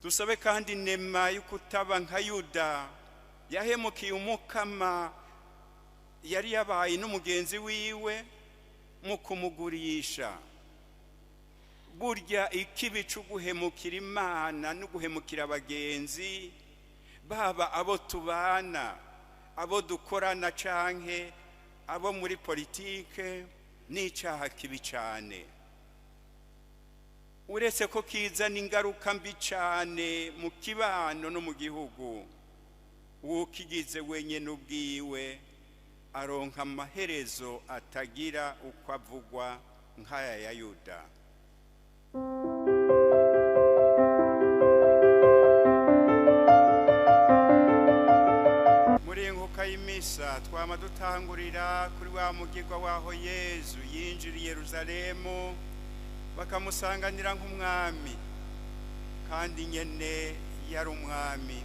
Dusabe kandi inema yo kutaba nka Yuda yahemukiye Umukama yari yabaye n'umugenzi wiwe mu kumugurisha. Burya ikibi cyo guhemukira Imana no guhemukira abagenzi, baba abo tubana, abo dukorana canke abo muri politike, n'icaha kibi cane. Uretse ko kizana ingaruka mbi cane mu kibano no mu gihugu, uwukigize wenyene ubwiwe aronka amaherezo atagira uko avugwa nk'aya ya Yuda. Muri iyi nkuka y'imisa twama dutangurira kuri wa mugirwa w'aho Yezu yinjiriye Yeruzalemu bakamusanganira nk'umwami, kandi nyene yari umwami.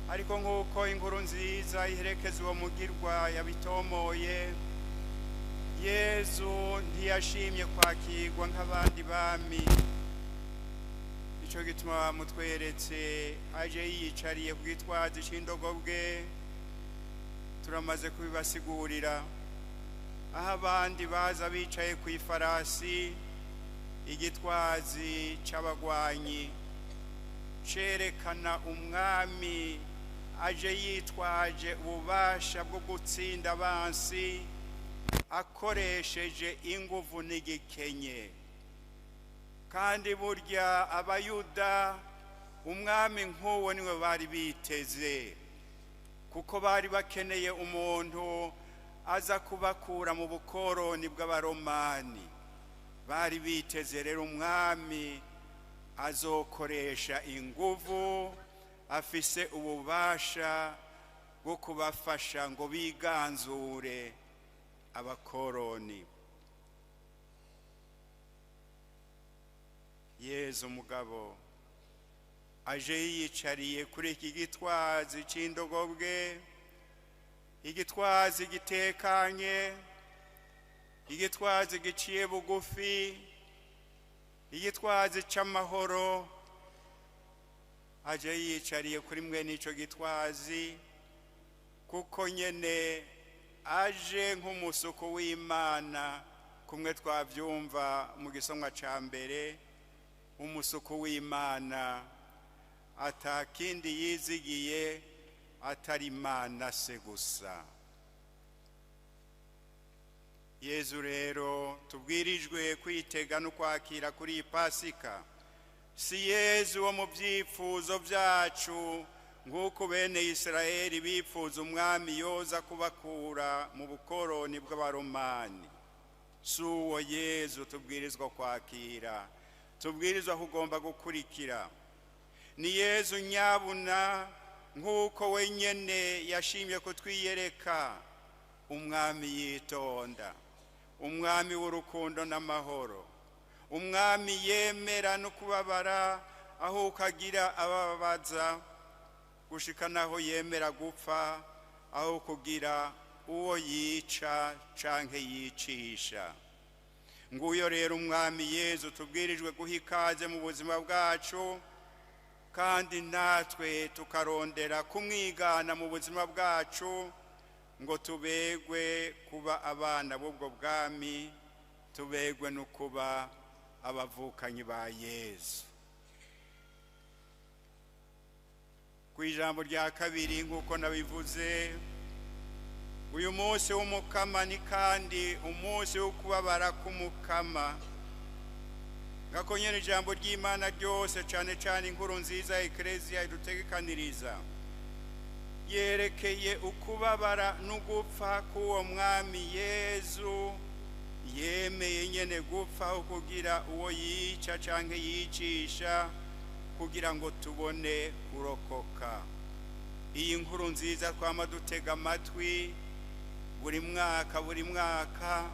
Ariko nk'uko inkuru nziza iherekeza uwo mugirwa yabitomoye, Yezu ntiyashimye kwakirwa nk'abandi bami. Ico gituma bamutweretse aje yiyicariye ku gitwazi c'indogobwe. Turamaze kubibasigurira, aho abandi baza bicaye ku ifarasi, igitwazi c'abagwanyi cerekana umwami aje yitwaje ububasha bwo gutsinda abansi akoresheje inguvu n'igikenye. Kandi burya Abayuda umwami nk'uwo niwe bari biteze, kuko bari bakeneye umuntu aza kubakura mu bukoroni bw'Abaromani. Bari biteze rero umwami azokoresha inguvu, afise ububasha bwo kubafasha ngo biganzure abakoroni. Yezu mugabo aje yiyicariye kuri iki gitwazi c'indogobwe, igitwazi gitekanye, igitwazi giciye bugufi, igitwazi c'amahoro. Aje yiyicariye kuri mwene ico gitwazi kuko nyene aje nk'umusuku w'Imana, kumwe twavyumva mu gisomwa ca mbere. Umusuku w'Imana atakindi yizigiye atari Imana se gusa. Yezu rero tubwirijwe kwitega no kwakira kuri iyi Pasika si Yezu wo mu vyifuzo vyacu, nk'uko bene Isirayeli bipfuza umwami yoza kubakura mu bukoroni bw'Abaromani. Si uwo Yezu tubwirizwa kwakira, tubwirizwa kugomba gukurikira. Ni Yezu nyabuna, nk'uko wenyene yashimye kutwiyereka, umwami yitonda, umwami w'urukundo n'amahoro, umwami yemera no kubabara aho ukagira abababaza, gushika naho yemera gupfa aho kugira uwo yica canke yicisha. Nguyo rero umwami Yezu tubwirijwe guha ikaze mu buzima bwacu, kandi natwe tukarondera kumwigana mu buzima bwacu, ngo tubegwe kuba abana b'ubwo bwami, tubegwe no kuba abavukanyi ba Yezu. Ku ijambo rya kabiri, nk'uko nabivuze, uyu munsi w'Umukama ni kandi umunsi wo kubabara k'Umukama. Ngako nyene ijambo ry'Imana ryose, cane cane inkuru nziza ya Eklezia idutegekaniriza, yerekeye ukubabara n'ugupfa k'uwo mwami Yezu yemeye nyene gupfa kugira uwo yica canke yicisha, kugira ngo tubone kurokoka. Iyi nkuru nziza twama dutega amatwi buri mwaka buri mwaka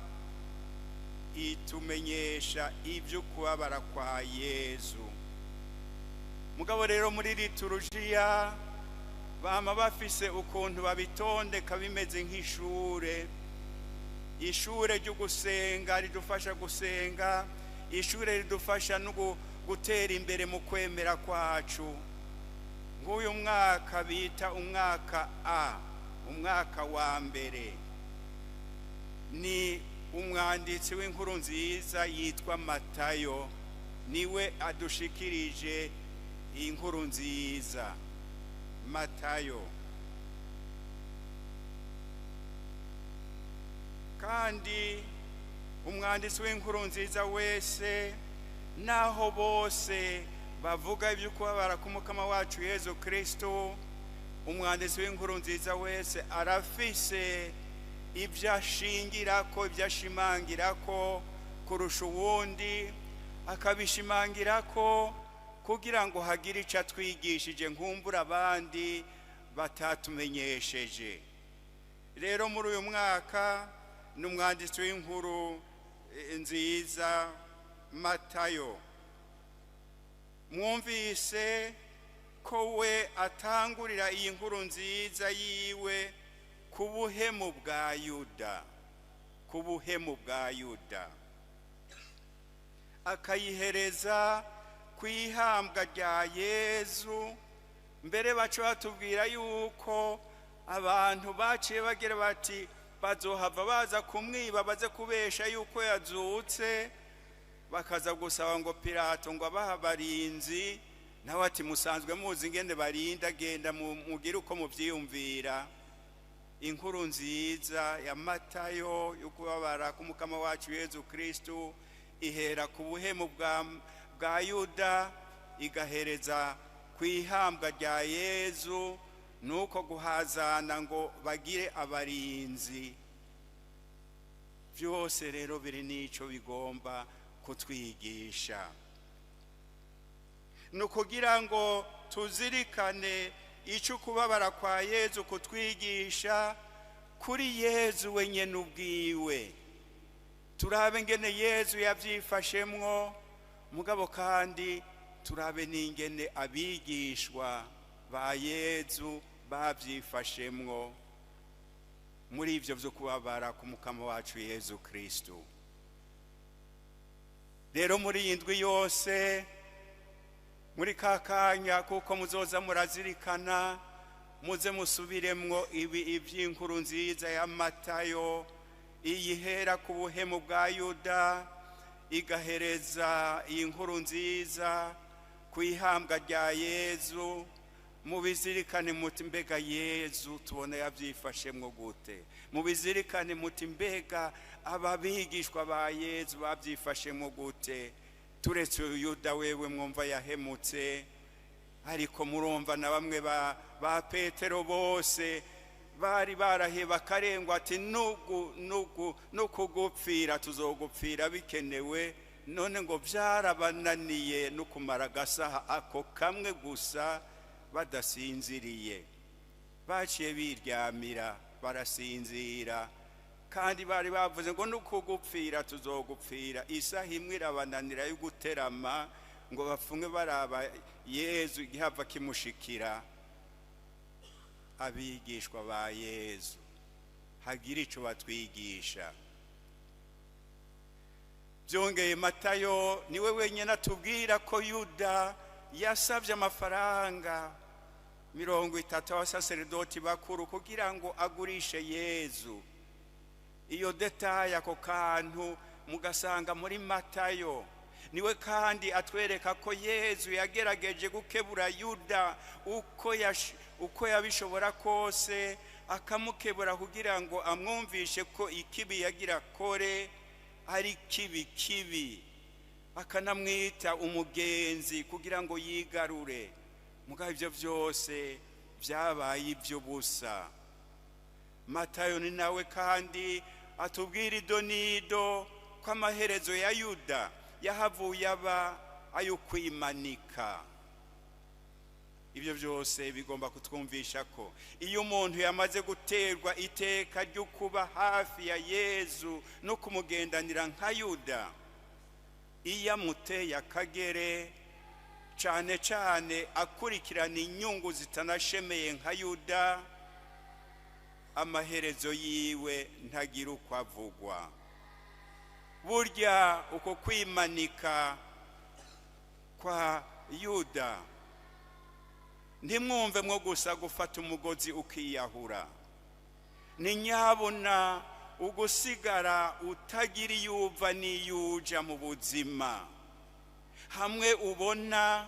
itumenyesha ibyo kubabara kwa Yezu. Mugabo rero muri liturujia bama bafise ukuntu babitondeka bimeze nk'ishure. Ishure ryo gusenga ridufasha gusenga, ishure ridufasha no gutera imbere mu kwemera kwacu. Nk'uyu mwaka bita umwaka A, umwaka wa mbere, ni umwanditsi w'inkuru nziza yitwa Matayo, niwe adushikirije inkuru nziza. Matayo. Kandi umwanditsi w'inkuru nziza wese, naho bose bavuga iby'ukubabara k'umukama wacu Yezu Kristo, umwanditsi w'inkuru nziza wese arafise ibyo ashingirako, ibyo ashimangirako kurusha uwundi, akabishimangirako kugira ngo hagire icyo atwigishije nkumbura abandi batatumenyesheje. Rero muri uyu mwaka ni umwanditsi w'inkuru nziza Matayo. Mwumvise ko we atangurira iyi nkuru nziza yiwe ku buhemu bwa Yuda, ku buhemu bwa Yuda, akayihereza ku ihambwa rya Yezu. Mbere baca batubwira yuko abantu baciye bagira bati bazohava baza kumwiba, baze kubesha yuko yazutse, bakaza gusaba ngo Pilato ngo abaha abarinzi, nawe ati musanzwe muzi ingene barinda, genda mugire uko muvyiyumvira. Inkuru nziza ya Matayo yo kubabara k'umukama wacu Yezu Kristo ihera ku buhemu bwa Yuda, igahereza ku ihambwa rya Yezu, nuko guhazana ngo bagire abarinzi. Byose rero biri n'ico bigomba kutwigisha, ni ukugira ngo tuzirikane icyo kubabara kwa Yezu kutwigisha kuri Yezu wenyine ubwiwe. Turabe ngene Yezu yabyifashemwo, mugabo kandi turabe n'ingene abigishwa ba Yezu babyifashemwo muri ibyo byo kubabara k'umukama wacu Yezu Kristo. Rero muri iyi ndwi yose, muri ka kanya kuko muzoza murazirikana, muze musubiremwo ibi iby'inkuru nziza ya Matayo, iyihera ku buhemu bwa Yuda, igahereza iyi nkuru nziza ku ihambwa rya Yezu. Mubizirikane muti mbega Yezu tubona yabyifashemwo gute, mubizirikane muti mbega ababigishwa ba Yezu babyifashemwo gute. Turetse Yuda wewe mwumva yahemutse, ariko murumva na bamwe ba Petero bose bari baraheba karengwa ati nukugupfira tuzogupfira bikenewe. None ngo byarabananiye no kumara agasaha ako kamwe gusa badasinziriye, baciye biryamira barasinzira, kandi bari bavuze ngo nukugupfira tuzogupfira. Isaha imwe irabananira yo guterama ngo bapfunge baraba Yezu igihava kimushikira. Abigishwa ba Yezu hagira ico batwigisha. Byongeye Matayo niwe wenyine atubwira ko Yuda yasabye amafaranga 30 abasaseredoti bakuru kugira ngo agurishe Yezu. Iyo detaye ako kantu mugasanga muri Matayo. Niwe kandi atwereka ko Yezu yagerageje gukebura Yuda uko yabishobora kose, akamukebura kugira ngo amwumvishe ko ikibi yagira kore ari kibi kibi, akanamwita umugenzi kugira ngo yigarure. Mugabo ibyo byose byabaye iby'ubusa. Matayo ni nawe kandi atubwira idonido ko amaherezo ya Yuda yahavuye aba ayo kwimanika. Ibyo byose bigomba kutwumvisha ko iyo umuntu yamaze guterwa iteka ryo kuba hafi ya Yezu no kumugendanira nka Yuda, iyo amuteye akagere, cyane cyane akurikirana inyungu zitanashemeye nka Yuda, amaherezo yiwe ntagira uko avugwa. Burya uko kwimanika Kwa Yuda, ntimwumve mwo gusa gufata umugozi ukiyahura, ni nyabuna ugusigara utagira iyo uva n'iyo uja mu buzima. Hamwe ubona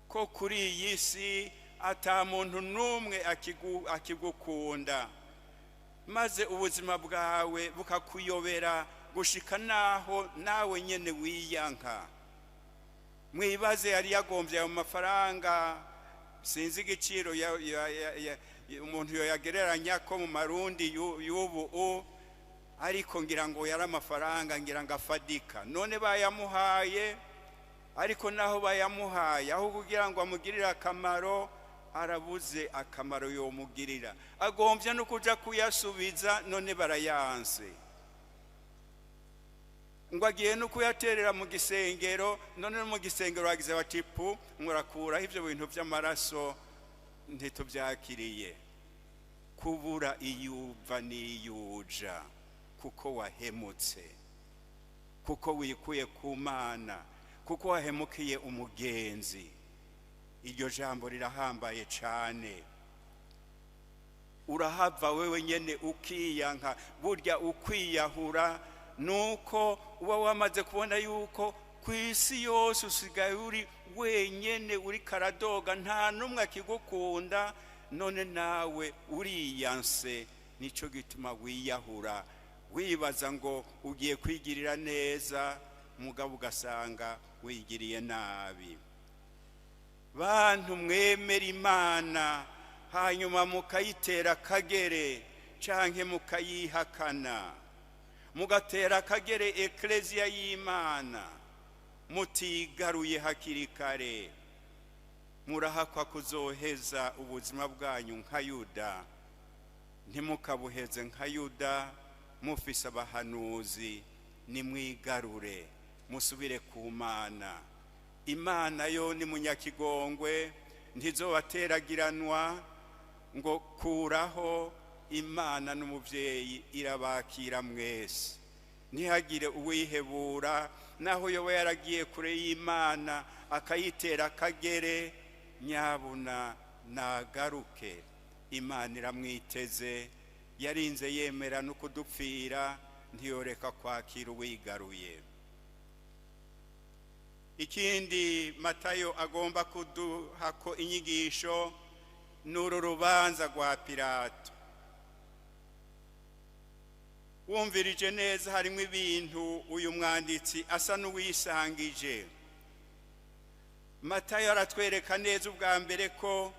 ko kuri iyi si ata muntu n'umwe akigukunda, maze ubuzima bwawe bukakuyobera gushika naho nawe nyene wiyanka. Mwibaze, yari yagombye ayo mafaranga, sinzi igiciro umuntu yoyagereranya ko mu marundi y'ubu, ariko ngira ngo yari amafaranga ngira ngo afadika. None bayamuhaye, ariko naho bayamuhaye, aho kugira ngo amugirire akamaro, arabuze akamaro yomugirira. Agombye no kuja kuyasubiza, none barayanse. Ngo agiye no kuyaterera mu gisengero, none no mu gisengero bagize bati pu, murakuraho ivyo bintu vy'amaraso, ntitubyakiriye. Kubura iyuva n'iyuja, kuko wahemutse, kuko wikuye ku Mana, kuko wahemukiye umugenzi. Iryo jambo rirahambaye cane. Urahava wewe nyene ukiyanka. Burya ukwiyahura nuko uba wamaze kubona yuko ku isi yose usigaye uri wenyene, uri karadoga, nta n'umwe akigukunda, none nawe uriyanse. Nico gituma wiyahura, wibaza ngo ugiye kwigirira neza, mugabo ugasanga wigiriye nabi. Bantu mwemera Imana hanyuma mukayitera akagere canke mukayihakana, mugatera akagere ekleziya y'Imana mutigaruye hakiri kare, murahakwa kuzoheza ubuzima bwanyu nka Yuda. Ntimukabuheze nka Yuda, mufise abahanuzi. Nimwigarure, musubire ku Mana. Imana yo ni munyakigongwe, ntizobateragiranwa ngo kuraho. Imana n'umuvyeyi, irabakira mwese, ntihagire uwihebura. Naho yoba yaragiye kure y'Imana akayitera akagere, nyabuna nagaruke, Imana iramwiteze. Yarinze yemera no kudupfira, ntiyoreka kwakira uwigaruye. Ikindi Matayo agomba kuduhako inyigisho n'uru rubanza rwa Pilato. Wumvirije neza, harimo ibintu uyu mwanditsi asa n'uwisangije. Matayo aratwereka neza ubwa mbere ko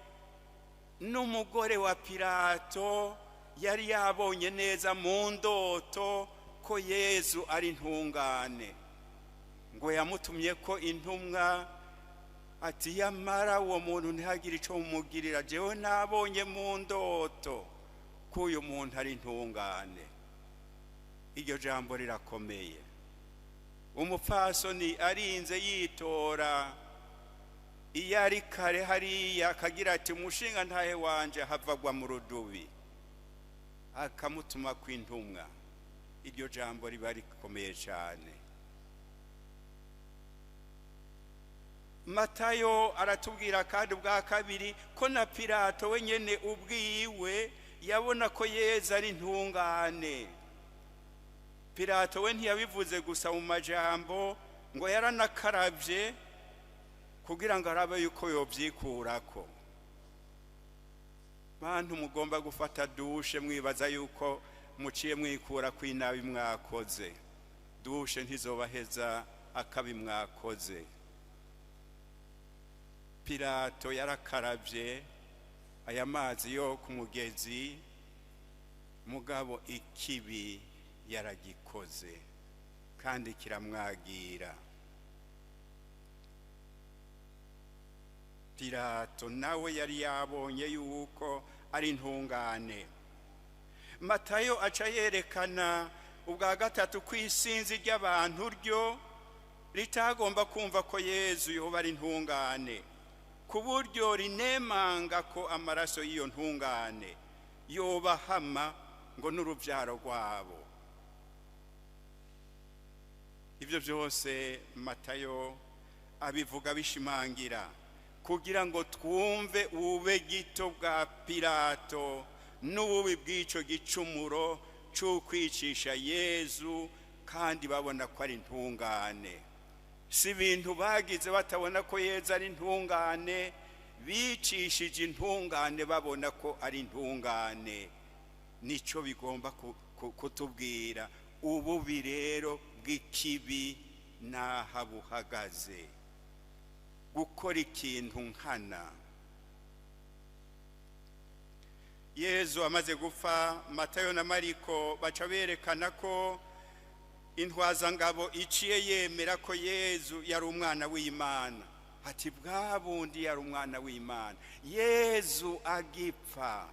n'umugore wa Pilato yari yabonye neza mu ndoto ko Yezu ari intungane. Ngo yamutumye ko intumwa, ati: "Yamara uwo muntu ntihagire ico mumugirira, jewe nabonye mu ndoto ko uyu muntu ari intungane." Iryo jambo rirakomeye. Umupfasoni arinze yitora iyo ari kare hariya, akagira ati: "Umushinga ntahe wanje havagwa mu rudubi", akamutuma kw'intumwa. Iryo jambo riba rikomeye cyane. Matayo aratubwira kandi ubwa kabiri ko na Pilato wenyene ubwiwe yabona ko Yezu ari intungane. Pilato we ntiyabivuze gusa mu majambo, ngo yaranakaravye kugira ngo arabe yuko yovyikurako. Bantu mugomba gufata douche mwibaza yuko muciye mwikura kw'inabi mwakoze, douche ntizobaheza akabi mwakoze. Pilato yarakaravye aya mazi yo ku mugezi, mugabo ikibi yaragikoze kandi kiramwagira. Pilato nawe yari yabonye yuko ari intungane. Matayo aca yerekana ubwa gatatu kw'isinzi ry'abantu ryo ritagomba kumva ko Yezu yoba ari intungane, ku buryo rinemanga ko amaraso y'iyo ntungane yobahama ngo n'urubyaro rwabo. Ibyo byose Matayo abivuga bishimangira kugira ngo twumve ubube gito bwa Pilato n'ububi bw'ico gicumuro c'ukwicisha Yezu, kandi babona ko ari intungane. Si ibintu bagize batabona ko Yezu ari intungane, bicishije intungane babona ko ari intungane. Nico bigomba kutubwira ububi rero bw'ikibi n'aha buhagaze. Gukora ikintu nkana. Yezu amaze gupfa, Matayo na Mariko baca berekana ko intwazangabo iciye yemera ko Yezu yari umwana w'Imana. Ati bwa bundi yari umwana w'Imana. Yezu agipfa,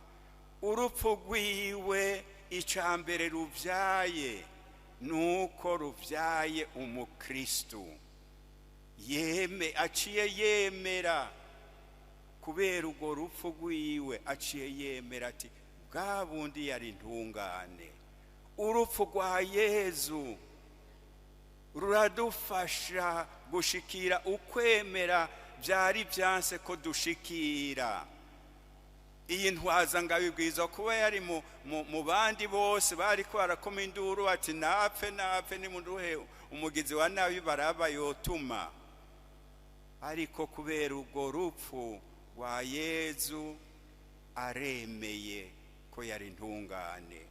urupfu rwiwe icambere ruvyaye nuko ruvyaye umukristu. Yeme aciye yemera kubera urwo rupfu rwiwe, aciye yemera ati bwa bundi yari intungane. Urupfu rwa Yezu ruradufasha gushikira ukwemera byari byanse ko dushikira. Iyi ntwaza ngabibwiza kuba yari mu bandi bose bari ko barakoma induru ati napfe napfe nimunduhe umugizi wa nabi Baraba yotuma. Ariko kubera urwo rupfu rwa Yezu aremeye ko yari intungane.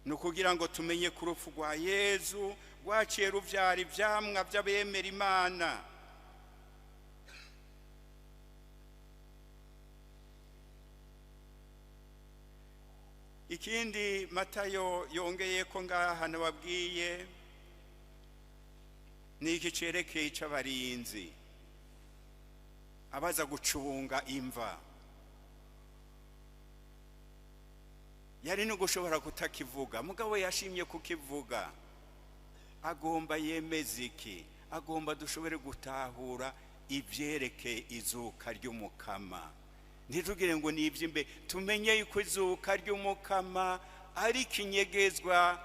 Ni ukugira ngo tumenye ko urupfu rwa Yezu rwaciye ruvyara ivyamwa by'abemera Imana. Ikindi Matayo yongeye ko ngaha nababwiye ni iki cerekeye c'abarinzi abaza gucunga imva. Yari no gushobora kutakivuga, mugabo yashimye kukivuga. Agomba yemeze iki? Agomba dushobore gutahura ivyerekeye izuka ry'Umukama. Ntitugire ngo ni ivy'imbe, tumenye yuko izuka ry'Umukama ari ikinyegezwa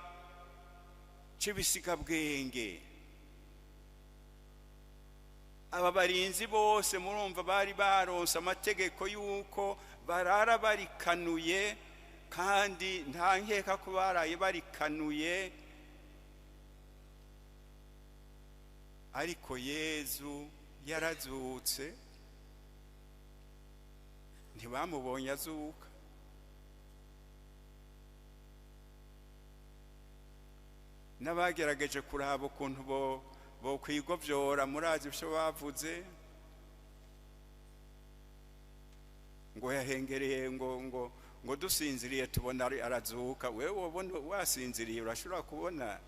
c'ibisigabwenge. Aba barinzi bose murumva bari baronse amategeko yuko barara barikanuye, kandi nta nkeka ko baraye barikanuye. Ariko Yezu yarazutse, ntibamubonye azuka. N'abagerageje kuraba ukuntu bo kwigovyora, murazi ivyo bavuze ngo yahengereye ngo ngo ngo dusinziriye tubona arazuka. Wewe wobona wasinziriye urashobora kubona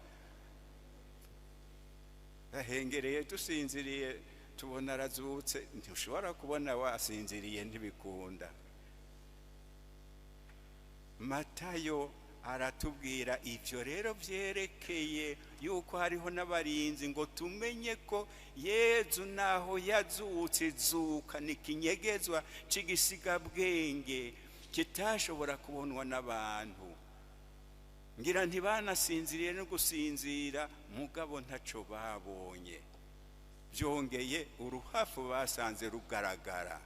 yahengereye, dusinziriye tubona arazutse, ntushobora kubona wasinziriye, ntibikunda. Matayo aratubwira ivyo rero vyerekeye yuko hariho n'abarinzi, ngo tumenye ko Yezu naho yazutse izuka ni ikinyegezwa c'igisigabwenge kitashobora kubonwa n'abantu. Ngira ntibanasinziriye no gusinzira, mugabo ntaco babonye. Byongeye uruhafu basanze rugaragara.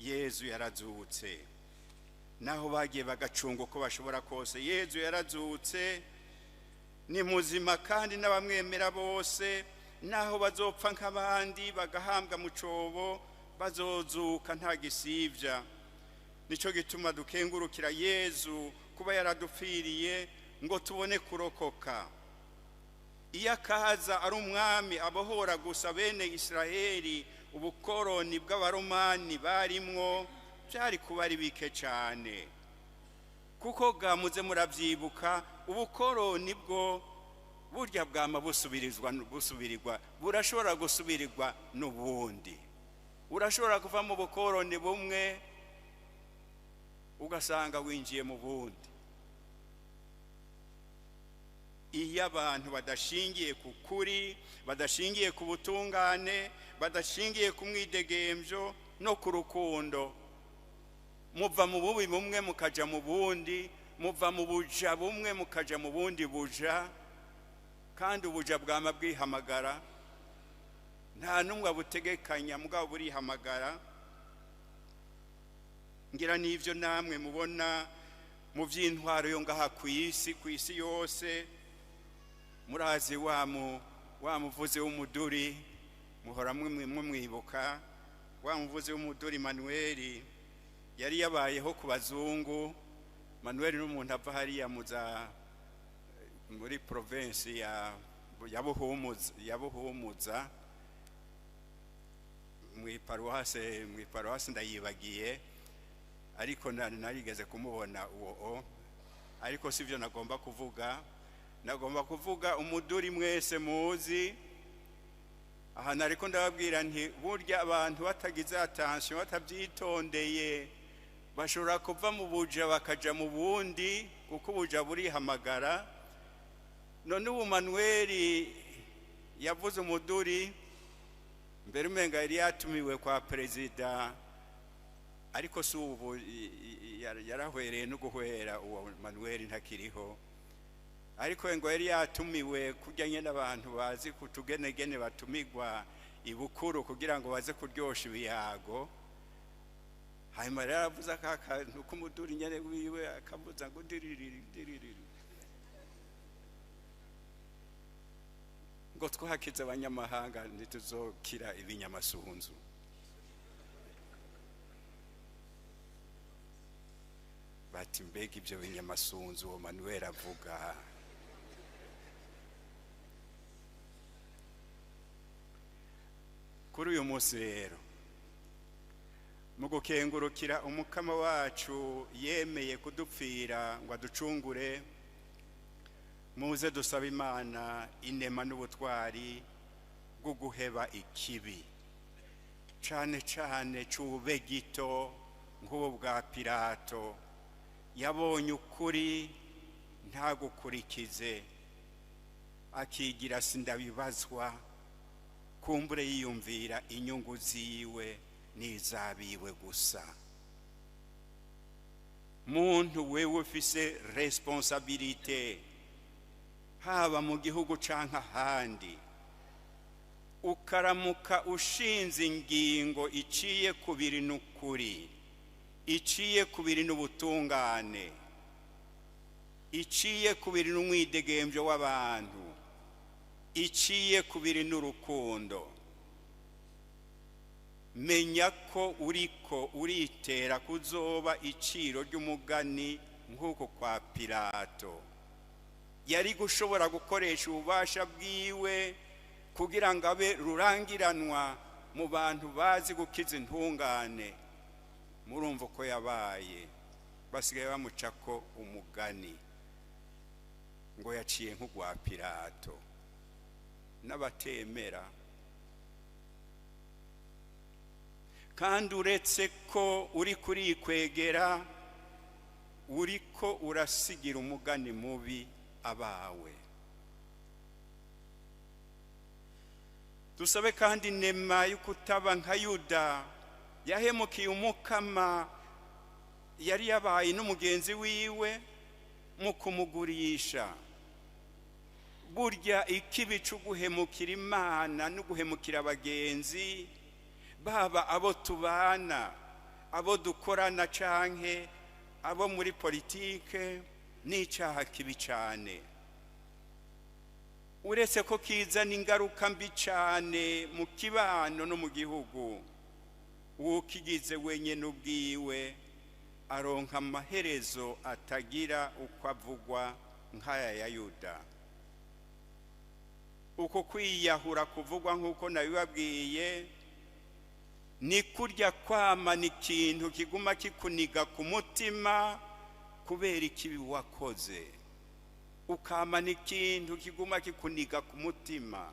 Yezu yarazutse, naho bagiye bagacunga uko bashobora kose. Yezu yarazutse, ni muzima kandi n'abamwemera bose, naho bazopfa nk'abandi bagahambwa mu cobo, bazozuka nta gisivya. Nico gituma dukengurukira Yezu kuba yaradupfiriye ngo tubone kurokoka. Iyo akaza ari umwami abohora gusa bene Israheli ubukoroni bw'abaromani barimwo, byari kuba ari bike cyane. Kuko bwamuze murabyibuka, ubukoroni bwo burya bwama busubirizwa, burashobora gusubirirwa n'ubundi. Urashobora kuva mu bukoroni bumwe ugasanga winjiye mu bundi. Iyo abantu badashingiye ku kuri, badashingiye ku butungane, badashingiye ku mwidegemvyo no ku rukundo, Muva mu bubi bumwe mukaja mu bundi, muva mu buja bumwe mukaja mu bundi buja, kandi ubuja bwama bwihamagara, nta n'umwe abutegekanya mugabo burihamagara. Ngira n'ivyo namwe mubona mu vy'intwaro yo ngaha kw'isi, kw'isi yose. Murazi wa muvuzi w'umuduri, muhora mwibuka wa muvuzi w'umuduri Manuel, yari yabayeho ku bazungu. Manuel n'umuntu ava hariya muza muri province ya Buhumuza, mu paruwase ndayibagiye, ariko narigeze kumubona uwo, ariko sivyo nagomba kuvuga. Nagomba kuvuga umuduri mwese muzi. Aha nariko ndababwira nti burya abantu batagize attention, batabyitondeye, bashobora kuva mu buja bakaja mu bundi, kuko ubuja burihamagara. None ubu Manuel yavuze umuduri, mbere umenga yari yatumiwe kwa perezida, ariko si ubu yarahwereye no guhwera, uwo Manuel ntakiriho. Ariko ngo yari yatumiwe kurya nyene abantu bazi kutugenegene batumigwa ibukuru kugira ngo baze kuryosha ibiyago. Hanyuma rero aravuza ka kantu k'umuduri nyene wiwe, akavuza ngo diririri diririri, ngo twakize abanyamahanga ntituzokira ibinyamasunzu. Bati mbega ibyo binyamasunzu uwo Manuel avuga. Kuri uyu munsi rero, mu gukengurukira umukama wacu yemeye kudupfira ngo aducungure, muze dusaba Imana inema n'ubutwari bwo guheba ikibi, cane cane c'ube gito nk'ubu bwa Pilato yabonye ukuri ntagukurikize, akigira sindabibazwa, kumbure yiyumvira inyungu ziwe n'izabiwe gusa. Muntu wewe ufise responsabilité, haba mu gihugu canke ahandi, ukaramuka ushinze ingingo iciye kubiri n'ukuri, iciye kubiri n'ubutungane, iciye kubiri n'umwidegemvyo w'abantu, iciye kubiri n'urukundo, menya ko uriko uritera kuzoba iciro ry'umugani nk'uko kwa Pilato. Yari gushobora gukoresha ububasha bwiwe kugira ngo abe rurangiranwa mu bantu bazi gukiza intungane. Murumva ko yabaye, basigaye bamucako umugani ngo yaciye nk'ugwa Pilato n'abatemera. Kandi uretse ko uri kurikwegera, uriko urasigira umugani mubi abawe. Dusabe kandi inema y'ukutaba nka Yuda yahemukiye umukama yari yabaye n'umugenzi wiwe mu kumugurisha. Burya ikibi cyo guhemukira Imana no guhemukira abagenzi, baba abo tubana, abo dukorana canke abo muri politike, n'icaha kibi cane. Uretse ko kizana ingaruka mbi cane mu kibano no mu gihugu, uwukigize wenyene ubwiwe aronka amaherezo atagira uko avugwa nk'aya ya Yuda. Uko kwiyahura kuvugwa nk'uko nabibabwiye, ni kurya kwamana ikintu kiguma kikuniga ku mutima kubera ikibi wakoze. Ukamana ikintu kiguma kikuniga ku mutima,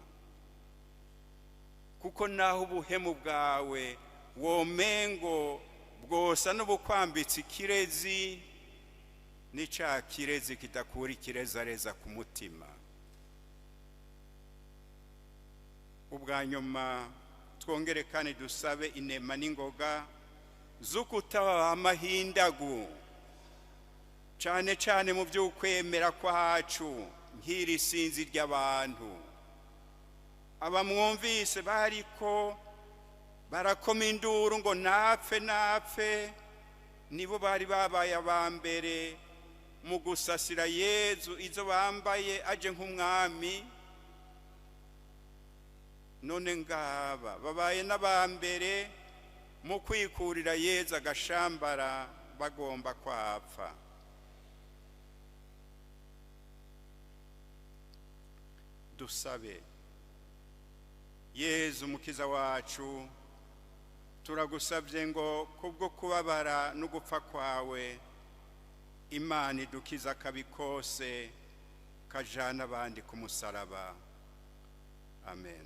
kuko naho ubuhemu bwawe womengo bwosa n'ubukwambitse ikirezi, n'ica kirezi kidakura ikirezareza ku mutima. Ubwa nyuma twongere kandi dusabe inema n'ingoga zo kutaba amahindagu, cane cane mu vy'ukwemera kwacu nk'iri sinzi ry'abantu. Abamwumvise bariko barakoma induru ngo napfe napfe, nibo bari babaye aba mbere mu gusasira Yezu izo bambaye aje nk'umwami. None ngaba babaye n'aba mbere mu kwikurira Yezu agashambara bagomba kwapfa. Dusabe. Yezu mukiza wacu, turagusabye ngo kubwo kubabara no gupfa kwawe Imana idukiza akabi kose kajana abandi ku musaraba. Amen.